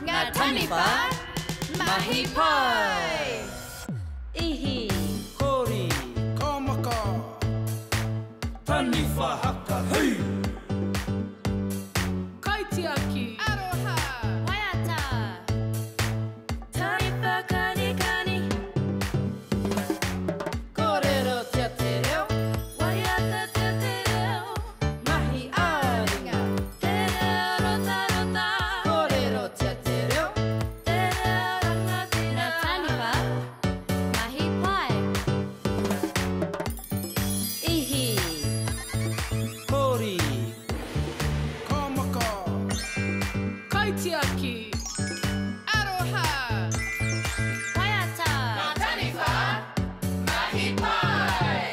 Ngā taniwha mahi pai! Ihi! Kori! Ka maka! Taniwha haka hui! Kaitiaki! Aroha! Waiata! Taniwha kanikani! Kōrerotia te reo! Waiatatia te reo! Mahi ā-ringa! Te reo rotarota! Kōrerotia te reo! Te reo rangatira! Ngā taniwha mahi pai! Ihi! Kori! Ka maka! Kaitiaki! Aroha! Waiata! Ngā taniwha mahi pai!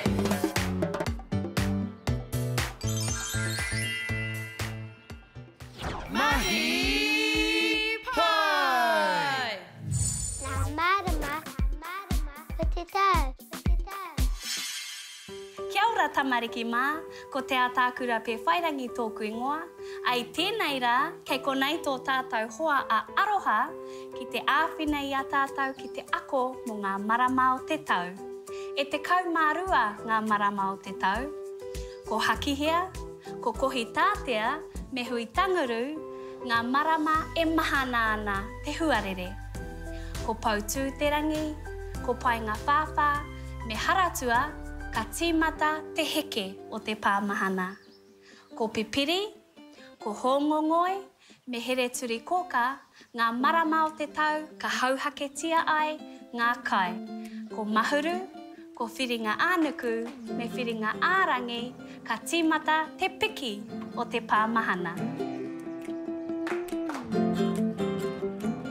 Mahi pai! Ngā marama o te tau. Kia ora tamariki mā, ko Te Ataakura Pewhairangi tōku ingoa, ā, i tēnei rā, kei konei tō tātou hoa a Aroha ki te āwhina i a tātou ki te ako mō ngā marama o te tau. E 12 ngā marama o te tau. Ko Hakihea, ko Kohitātea me Huitanguru ngā marama e mahana ana te huarere. Ko Poutū-te-rangi, ko Paengawhāwhā me Haratua ka tīmata te heke o te pāmahana. Ko Pipiri, ko Hōngongoi me Hereturikōkā ngā marama o te tau ka hauhaketia ai ngā kai. Ko Mahuru, ko Whiringa-ā-nuku me Whiringa-ā-rangi ka tīmata te piki o te pāmahana.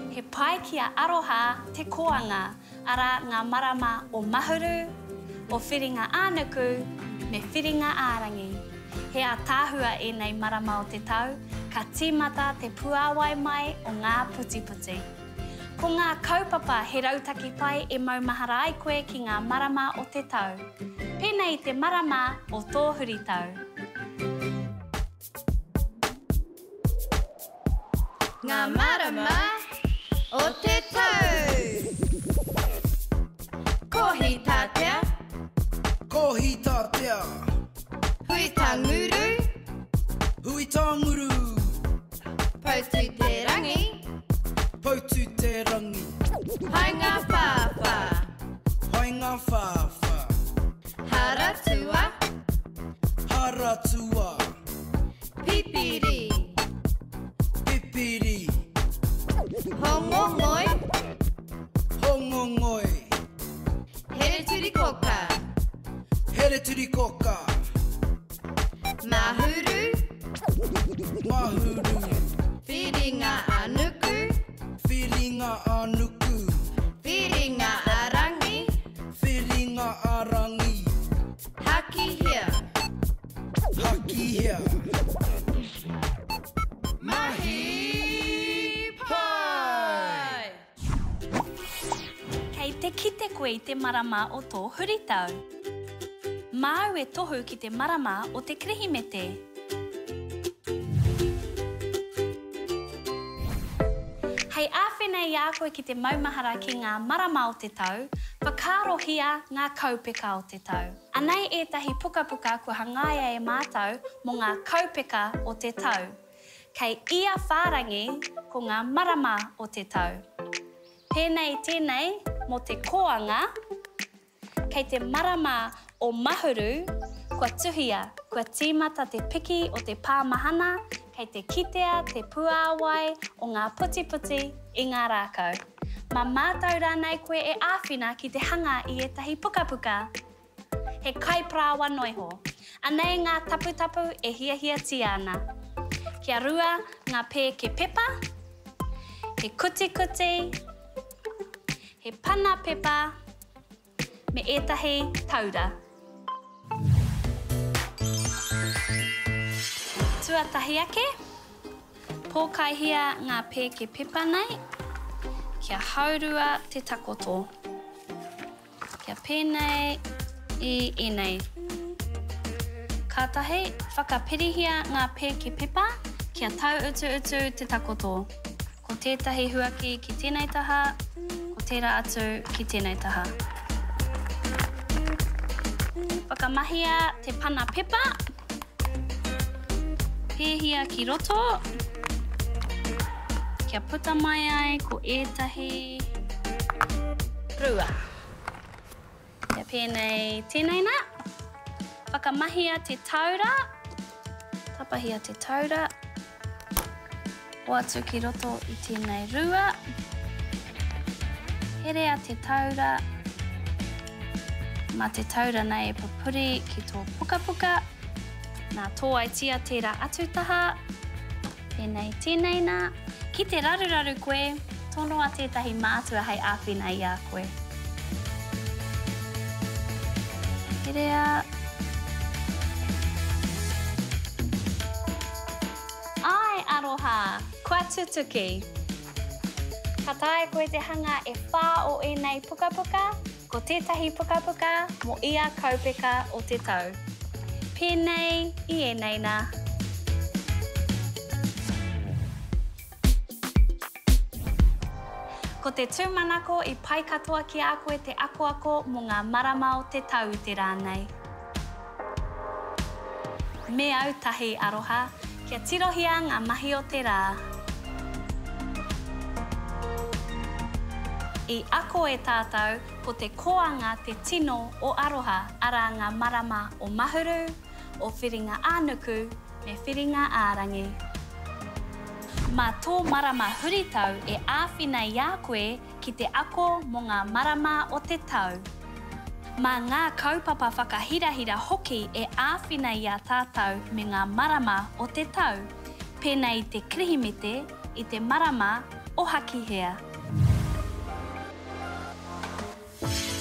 He pai ki a Aroha te kōanga, arā ngā marama o Mahuru, o Whiringa-ā-nuku me Whiringa-ā-rangi. He ātaahua ēnei marama o te tau, ka tīmata te puāwai mai o ngā putiputi. Ko ngā kaupapa he rautaki pai e maumahara ai koe ki ngā marama o te tau. Pēnei i te marama o tō huritau. Ngā marama o te tau. Kohitātea. Kohitātea. Huitanguru. Huitanguru. Poutū-te-rangi. Poutū-te-rangi. Paengawhāwhā. Paengawhāwhā. Haratua. Haratua. Pipiri. Pipiri. Hōngongoi. Hōngongoi. Hereturikōkā. Hereturikōkā. Mahuru. Mahuru. Whiringa-a-nuku. Whiringa-a-nuku. Whiringa-a-rangi. Whiringa-a-rangi. Hakihea. Hakihea. Mahi pai! Kei te kite koe i te marama o tō huritau. Māu e tohu ki te marama o te Kirihimete. Hei āwhina i a koe ki te maumahara ki ngā marama o te tau, whakaarohia ngā kaupeka o te tau. Anei ētahi pukapuka kua hangaia e mātou mō ngā kaupeka o te tau. Kei ia whārangi ko ngā marama o te tau. Pēnei tēnei mō te kōanga, kei te marama o Mahuru, kua tuhia, kua tīmata te piki o te pāmahana, kei te kitea te puāwai o ngā putiputi i ngā rākau. Mā mātou rānei koe e āwhina ki te hanga i ētahi pukapuka? He kai parāoa noiho. Anei ngā taputapu e hiahiatia ana. Kia rua ngā pēke pepa, he kutikuti, he pana pepa, me ētahi taura. Tuatahi ake, pōkaihia ngā pēke pepa nei kia haurua te takoto. Kia pēnei i ēnei. Kātahi, whakapirihia ngā pēke pepa kia tauutuutu te takoto. Ko. Ko tētahi huaki ki tēnei taha, ko tērā atu ki tēnei taha. Whakamahia te pana pepa. Pēhia ki roto. Kia puta mai ai ko ētahi rua. Kia pēnei tēnei nā. Whakamahia te taura. Tapahia te taura. Hoatu ki roto i tēnei rua. Herea te taura. Mā te taura nei e pupuri ki tō pukapuka. Nā, tōaitia tērā atu taha. Pēnei tēnei nā. Ki te raruraru koe, tonoa tētahi mātua hei āwhina i a koe. Herea. Āe, Aroha! Kua tutuki! Ka taea koe te hanga e whā o ēnei pukapuka, ko tētahi pukapuka mō ia kaupeka o te tau. Pēnei i ēnei nā. Ko te tūmanako i pai katoa ki a koe te akoako mō ngā marama o te tau i te rā nei. Me au tahi, Aroha, kia tirohia ngā mahi o te rā. I ako e tātou ko te koanga te tino o aroha, arā ngā marama o Mahuru, o Whiringa-ā-nuku me Whiringa-ā-rangi. Mā tō marama huritau e āwhina i a koe ki te ako mō ngā marama o te tau. Mā ngā kaupapa whakahirahira hoki e āwhina i a tātou me ngā marama o te tau, pēnei i te Kirihimete, i te marama o Hakihea.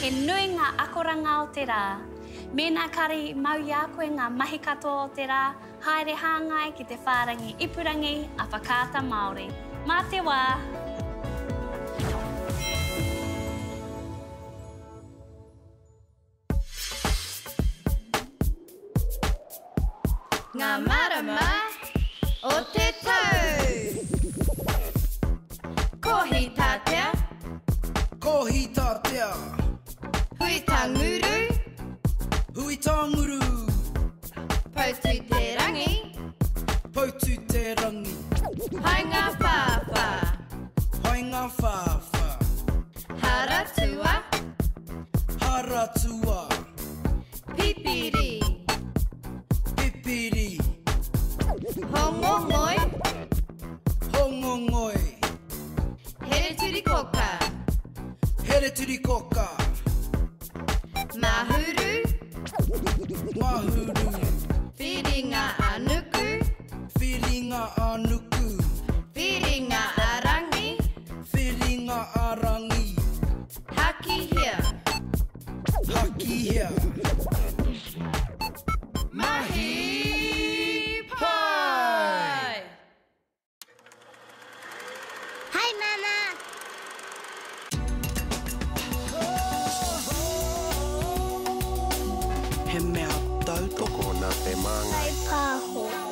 He nui ngā akoranga o te rā. Mēnā kāre i mau i a koe ngā mahi katoa o te rā, haere hāngai ki te whārangi ipurangi a Whakaata Māori. Mā te wā! Ngā marama o te tau. Kohitātea. Kohitātea. Huitanguru. Huitanguru. Poutū-te-rangi. Poutū-te-rangi. Haingawhāwhā. Haingawhāwhā. Haratua. Haratua. Pipiri. Pipiri. Hongongoi. Hongongoi. Hereturikoka. Hereturikoka. Mahuru. Mahuru. Whiringa-a-nuku. Whiringa-a-nuku. Whiringa-a-rangi. Whiringa-a-rangi. Hakihea. Hakihea. Mahi pai! Hi, Mama! He mea tautoko nā te māngai. Whai pāho.